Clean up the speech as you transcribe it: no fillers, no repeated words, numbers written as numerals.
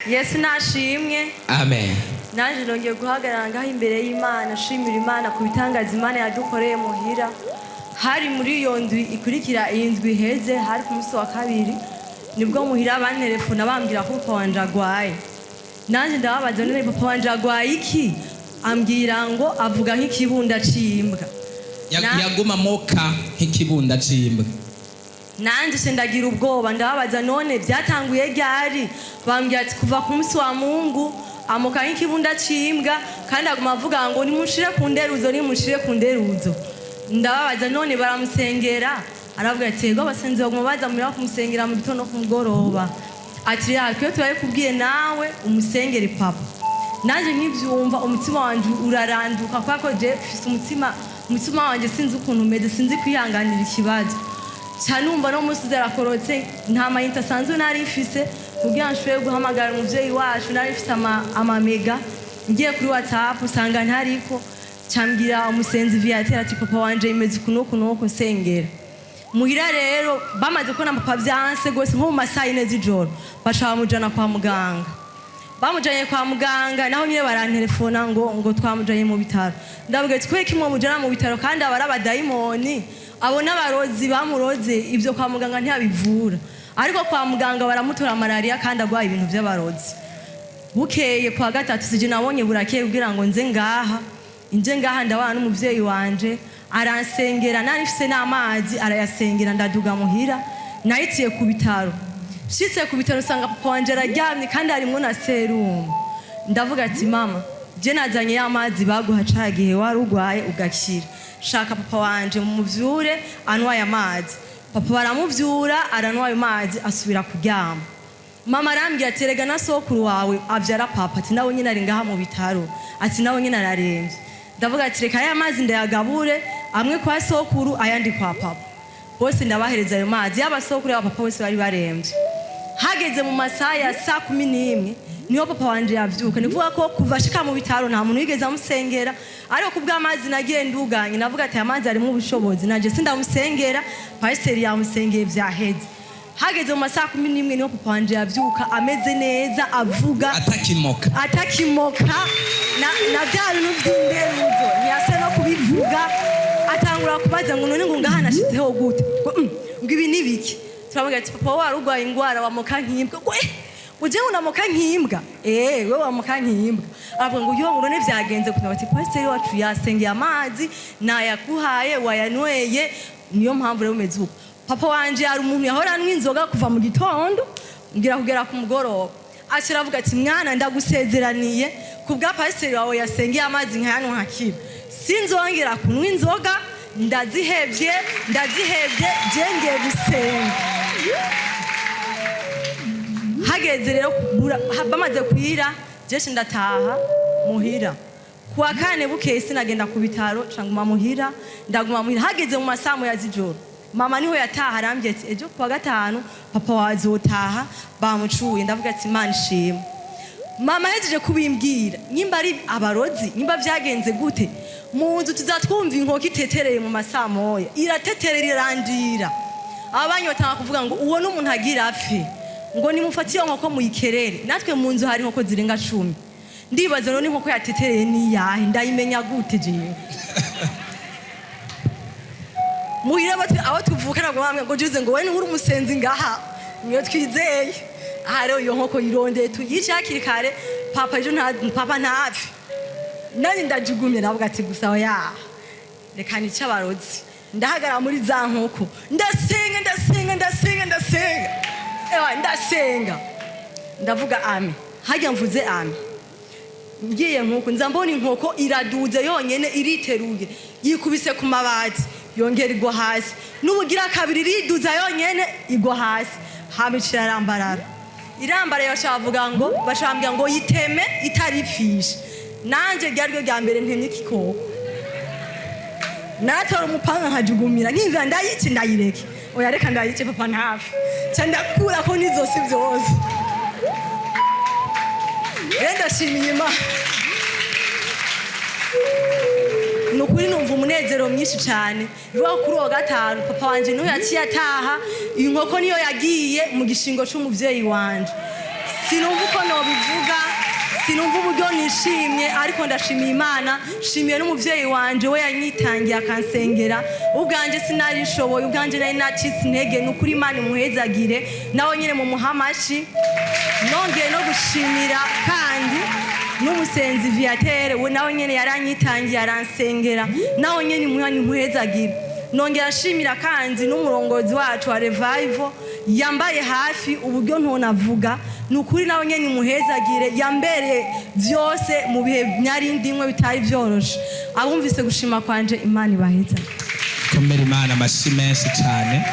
Yesu nashimwe. Amen. Nanjye nongeye guhagarara ngaho imbere y'Imana, nshimira Imana ku bitangaza Imana yadukoreye muhira. Hari muri iyo ndwi ikurikira iyi ndwi iheze, hari ku munsi wa kabiri, nibwo muhira bantelefona bambwira ko papa wanje agwaye. Nanjye ndababaza: "None papa wanje agwaye iki?" Ambwira ngo avuga nk'ikibunda c'imbwa. Yaguma moka nk'ikibunda c'imbwa. Nanjye se ndagira ubwoba, ndababaza: "None byatanguye ryari?" Bambwira ati kuva ku munsi wa Mungu amoka nk'ikibunda c'imbwa, kandi aguma avuga ngo nimushire ku nderuzo, nimushire ku nderuzo. Ndababaza: "None baramusengera?" Aravuga ati yego, abasenzi baguma baza muhira kumusengera mu gitondo no ku mugoroba. Ati rero twe turabikubwiye, nawe umusengere papa. Nanjye nkibyumva, umutima wanje uraranduka, kubera ko je mfise umutima wanje sinzi ukuntu umeze, sinzi kwihanganira ikibazo cyane. Numva no munsi zarakorotse, nta ma unité asanzwe nari mfise kugira ngo nshobore guhamagara umuvyeyi wacu. Nari mfise amamega, ngiye kuri WhatsApp usanga ntariko. Cambwira umusenzi Viateur ati papa wanje imeze uku n'uku n'uku, nsengera. Muhira rero bamaze kubona papa vyanse gose, nko mu masaha 4 z'ijoro baca bamujana kwa muganga. Bamujanye kwa muganga naho nyine barantelefona ngo twamujanye mu bitaro. Ndavuga ati kubera iki mwamujana mu bitaro kandi aba ari abadayimoni, abo n'abarozi bamuroze, ibyo kwa muganga ntiyabivura? Ariko kwa muganga baramutora malariya kandi agwaye ibintu by'abarozi. Bukeye kwa gatatu, sije nabonye burakeye kugira ngo nze ngaha. Nje ngaha, ndabana n'umuvyeyi wanje, aransengera. Nari mfise n'amazi, arayasengera, ndaduga muhira. Nahitiye ku bitaro. Nshitse ku bitaro nsanga papa wanje araryamye kandi harimwo na serumu. Ndavuga ati mama, je nazanye ya mazi baguha ca gihe wari urwaye ugakira, shaka papa wanje mumuvyure anywa aya mazi. Papa baramuvyura, aranywa ayo mazi, asubira kuryama. Mama arambwira ati erega na sokuru wawe avyara papa, ati nawe nyine ari ngaha mu bitaro, ati nawe nyine araremvye. Ndavuga ati reka aya mazi ndayagabure, amwe kwa sokuru, ayandi kwa papa. Bose ndabahereza ayo mazi, yaba sokuru yaba papa, bose bari baremvye. Hageze mu masaha ya saa 11 niho papa wanje yavyuka. Ni kuvuga ko kuva ashika mu bitaro nta muntu yigeze amusengera, ariko kubw'amazi nagiye nduganye, navuga ati aya mazi arimo ubushobozi, nanje sindamusengera, pasiteri yamusengeye vyaheze. Hageze mu masaha 11 niho papa wanje yavyuka ameze neza, avuga. Atakimoka. Atakimoka na bya bintu by'inderuzo ntiyase no kubivuga. Atangura kubaza ngo none ngo ngaha nashizeho gute, ngo ngo ibi ni biki? Turavuga ati papa wari urwaye ingwara, wamoka nk'imbwa. Ngo eh, uje unamoka nk'imbwa? Eh, wewe wamoka nk'imbwa. Aravuga ngo yo, ngo none vyagenze gute? Bati pasiteri wacu yasengeye amazi, nayaguhaye, wayanyweye, niyo mpamvu rero umeze uko. Papa wanje hari umuntu yahora anywa inzoga kuva mu gitondo ngira kugera ku mugoroba. Aca aravuga ati mwana, ndagusezeraniye ku bwa pasiteri wawe yasengeye amazi nkayanywa nkakira, sinzongera kunywa inzoga, ndazihevye, ndazihevye, je ngiye gusenga. Hageze rero bamaze kwira, jeshi ndataha muhira. Kuwa kane bukeye sinagenda ku bitaro, ca nguma muhira, ndaguma muhira. Hageze mu masaha 1 z'ijoro, mama niho yataha, arambwiye ati ejo kuwa gatanu papa wazotaha bamucuye. Ndavuga ati Imana ishimwe. Mama yahejeje kubimbwira, nyimba ari abarozi, nyimba vyagenze gute, mu nzu tuzatwumva inkoko itetereye mu masaha 1, irateterera, irandira. Ababanyi batanga kuvuga ngo uwo n'umuntu agira apfe, ngo nimufate iyo nkoko muyikerere. Natwe mu nzu hari inkoko zirenga 10. Ndibaza none inkoko yatetereye niyahe, ndayimenya gute jewe? Muhira abo tuvukana ngo bamwe ngo juze ngo we uri umusenzi ngaha, niyo twizeye. Aha rero iyo nkoko yirondeye tuyice hakiri kare, papa ejo nta papa ntapfe. Nanjye ndajugumye, ndavuga ati gusa oya, reka nice abarozi. Ndahagarara muri za nkoko, ndasenga, ndasenga, ndasenga, ndasenga, ewa ndasenga, ndavuga ame. Hajya mvuze ame, ngiye nkuko nza mbona inkoko iraduze yonyene, iriteruye, yikubise ku mabati, yongera igwa hasi. N'ubugira kabiri iriduza yonyene, igwa hasi, hama ica irarambarara, irambaraye. Baca bavuga ngo, baca bambwira ngo yiteme itaripfisha. Nanje ryari ryo rya mbere ntemye igikoko. Natora umupanga nkajugumira, nkimvira ndayice, ndayireke, oya reka ndayice papa ntapfe. Ca ndakurako n'izosi vyose. Rero ndashimiye Imana, ni ukuri numva umunezero mwinshi cyane. Bibaho kuri uwo gatanu papa wanje niwe yaciye ataha, inkoko niyo yagiye mu gishingo c'umuvyeyi wanje. Sinumva uko nobivuga. Sinumva uburyo nishimye, ariko ndashimiye Imana, nshimiye n'umubyeyi wanje we yanyitangiye akansengera. Ubwanjye sinarishoboye, ubwanjye nari nacitse intege. Ni ukuri, Imana imuhezagire, nawe nyine mu muhamashi. Nongeye no gushimira kandi n'umusenzi Viatere, we nawe nyine yaranyitangiye aransengera, nawe nyine umwanya imuhezagire. Nongera nshimira kandi n'umurongozi wacu wa Revival yambaye hafi uburyo ntonavuga. Ni ukuri, nawe nyine imuhezagire, yambereye byose mu bihe nyari ndimwe bitari byoroshe. Abumvise gushima kwanje, Imana ibahezagire. Komera Imana amashyi menshi cyane.